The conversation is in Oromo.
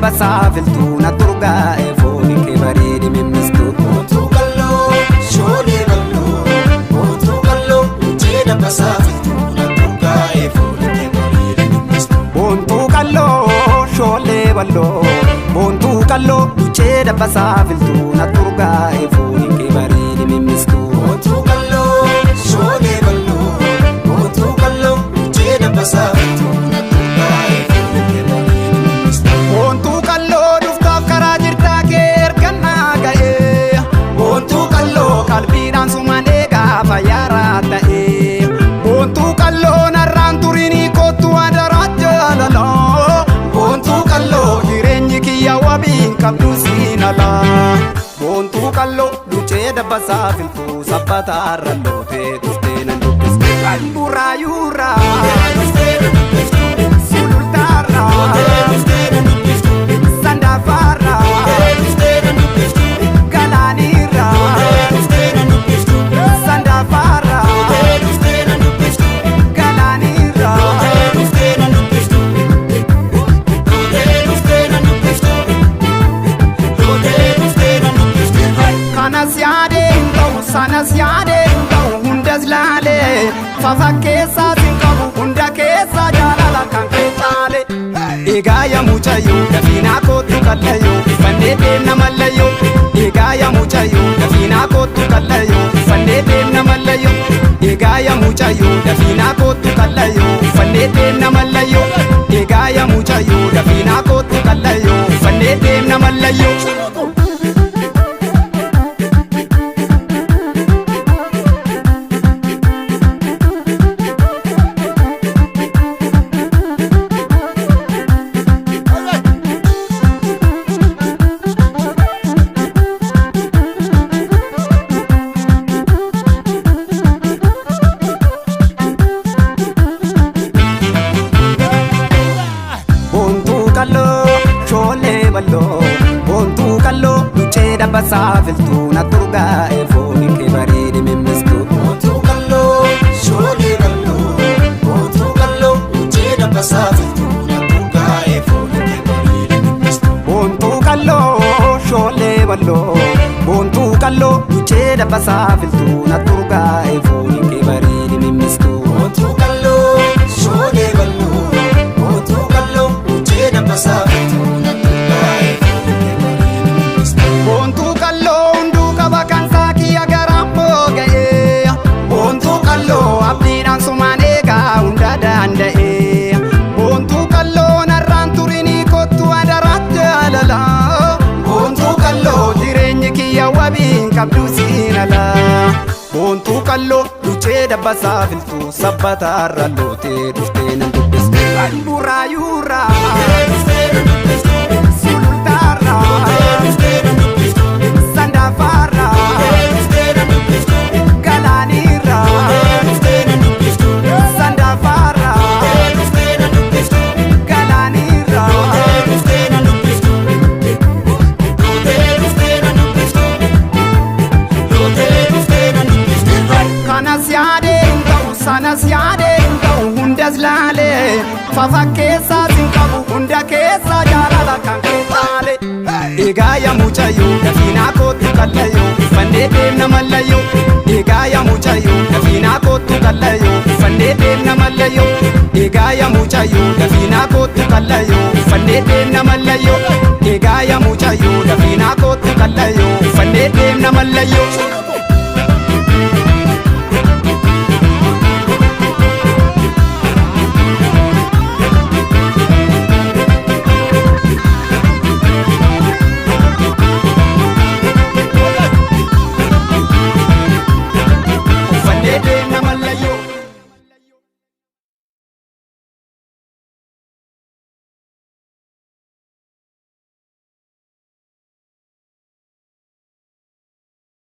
dabbasaa filtuu na turgaa'e fooni kee bareede mimmistu. Boontuu qalloo shoolee bal'oo, boontuu qalloo luchee dabbasaa filtuu na turgaa'e fooni kee bareede mimmistu. Boontuu qalloo shoolee bal'oo, boontuu qalloo luchee dabbasaa filtuu na turgaa'e fooni kee bareede mimmistu. Boontuu qalloo shoolee bal'oo, boontuu qalloo luchee dabbasaa filtuu na turgaa'e fooni kee bareede mimmistu. Boontuu qalloo dhuftaaf karaa jirtaa kee ergannaa ga'ee. Boontuu qalloo qalbiidhaan sumaan eegaa fayyaaraa ta'ee. Boontuu qalloo narraan turinii kottu adaraa jaalalaa. Boontuu qalloo jireenyi kiyya wabiin qabdu siin alaa. Boontuu qalloo luchee dabbasaa filtuu sabbataarra lootee dhuftee nan dubbiste. Burraayuurraa sulultaarraa sandaafaarraa galaaniirraa sandaafaarraa galaaniirraa. Kanas yaadee hin ta'u, sanas yaadee hin ta'u, hundas laalee fafa keessaa sin qabu, hunda keessaa jaalala kan kee caale. Egaa yaa mucayyoo dafiinaa kootu kallayyoo, uffannee deemna mallayyoo. Egaa yaa mucayyoo dafiinaa kootu kallayyoo, uffannee deemna mallayyoo. Egaa yaa mucayyoo dafiinaa kootu kallayyoo, uffannee deemna mallayyoo. Egaa yaa mucayyoo dafiinaa kootu kallayyoo, uffannee deemna mallayyoo. Boontuu qalloo shoolee bal'oo, boontuu qalloo luchee dabbasaa filtuu na turgaa'e fooni kee bareede mimmistu. Boontuu qalloo shoolee bal'oo, boontuu qalloo luchee dabbasaa filtuu na turgaa'e fooni kee bareede mimmistu. Boontuu qalloo shoolee bal'oo, boontuu qalloo luchee dabbasaa filtuu na turgaa'e fooni kee bareede mimmistu. Boontuu qalloo shoolee bal'oo, boontuu qalloo luchee dabbasaa filtuu na turgaa'e fooni kee bareede mimmistu. Boontuu qalloo hunduu qaba kan saakiyya garaan booga'ee. Boontuu qalloo abdiidhaan sumaan eegaa hunda danda'ee. Boontuu qalloo narraan turinii kottu adaraa jaalalaa. Boontuu qalloo jireenyi kiyya wabiin qabdu siin alaa. Boontuu qalloo luchee dabbasaa filtuu sabbataarra lootee dhuftee nan dubbiste. Burraayuurraa sulultaarraa sandaafaarraa galaaniirraa sandaafaarraa galaaniirraa. Kanas yaadee hin ta'u, sanas yaadee hin ta'u, hundas laalee fafa keessaa sin qabu, hunda keessaa jaalala kan kee caale. Egaa yaa mucayyoo dafiinaa kootu kallayyoo, uffannee deemna mallayyoo. Egaa yaa mucayyoo dafiinaa kootu kallayyoo, uffannee deemna mallayyoo. Egaa yaa mucayyoo dafiinaa kootu kallayyoo, uffannee deemna mallayyoo. Egaa yaa mucayyoo dafiinaa kootu kallayyoo, uffannee deemna mallayyoo.